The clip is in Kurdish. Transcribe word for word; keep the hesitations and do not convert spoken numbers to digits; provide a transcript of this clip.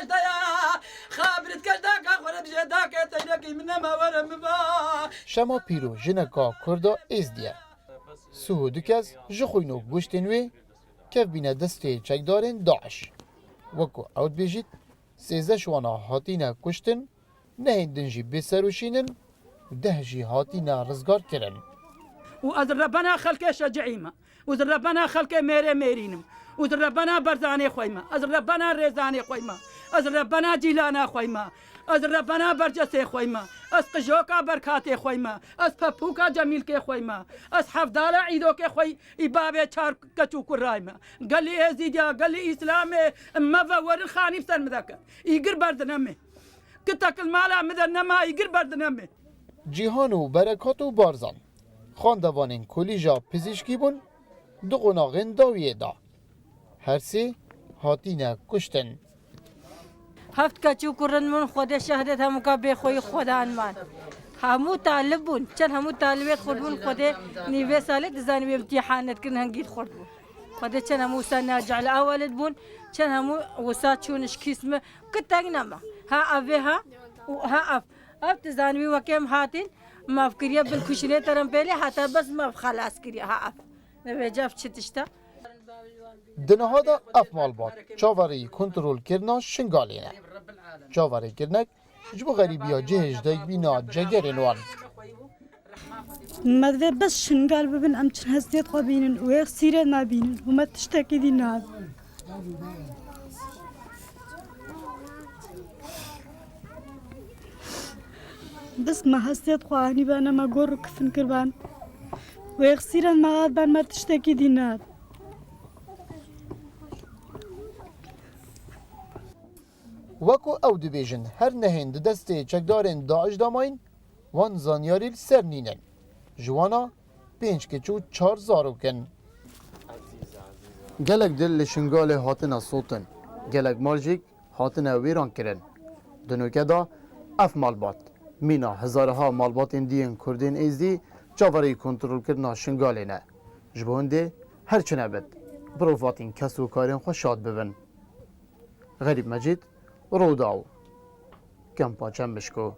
Ejdaya, xabirit kerdaka xwe re dije dake teynekî min nema were min ba. Şema Pîro jineka Kurda Êzdiye. Sih û du kes ji xwîn û goştên wê kevbîne destê çekdarên DAIŞ. Wekû ew dibêjît, sêzdeh ji wana hatîne kuştin, nehên din jî bêserûşîn in û deh jî hatîne rizgarkirin. Û ez li rebena xelkê şecihî me. Û ez li rebena xelkê mêrê mêrîn im. Û ez li rebena berzanê xwe me. Ez li rebena rêzanê xwe me. Ez li rebena cîlana xwe me. Ez li rebena bercesê xwe me. Ez qijoka berkatê xwe me. Ez pepûka cemîlkê xwe me. Ez hevdala îdokê xwe î bavê çar keç û kuray me. Gelî Êzîdiya, gelî Îslamê, me ve werin xanî bi ser min deke. Îgir berdine me. Kitek li mala min de nema, îgir berdine me. Cîhan û Berekat û Barzan, xwendevanên kolîja pizîşkî bûn, di qonaxên dawiyê de. Her sê hatîne kuştin. Heft keç û kurin min Xwedê şehdet hemûka bêxweyî Xwedan man. Hemû talib bûn. Çend hemû talibê xurt bûn Xwedê nîvê salê dizanî wê imtîhanet kirin hingî xurt bûn. Xwedê çend hemû wisa nacih li ewelid bûn. Çend hemû wisa çûn ji kîs min. Kitek nema. Ha ev ê ha û ha ev. Ev dizanî wî wekê em hatîn. Maf kiriye bin kuşinê terempêlê heta bes maf xelas kiriye ha ev. Nivêce ev çi tişt e? Di niha de ev malbat çaverî kontrolkirina Şingalê ne. Çaverêkirinek ji bo xerîbiya cihê ji dayikbîna cegerên wan. Me divê bes Şingal bibin, em çin hestiyê xwe bînin û êxsîrê me bînin û me tiştekî dî nabin. Bes me hestiyê xwe anî bene, me gor û kifin kir ben. Wê xsîren me hat ben, me tiştekî dî nat. Weko ew dibêjin, her nehên di destê çekdarên DAIŞ de mayîn, wan zanyarî li ser nînin. Ji wana pênc keç û çar zarok in. Gelek dil li Şingalê hatine sotin, gelek mal jî hatine wêran kirin. Di nûke de ev malbat, mîna hezarha malbatên dî yên Kurdên Êzdî çaverî kontrolkirina Şingalê ne. Ji bo hindê her çi nebit, bi rovatên kes û karên xwe şad bibin. Xerîb Mecîd, Rûdaw, Kempa Çembişko.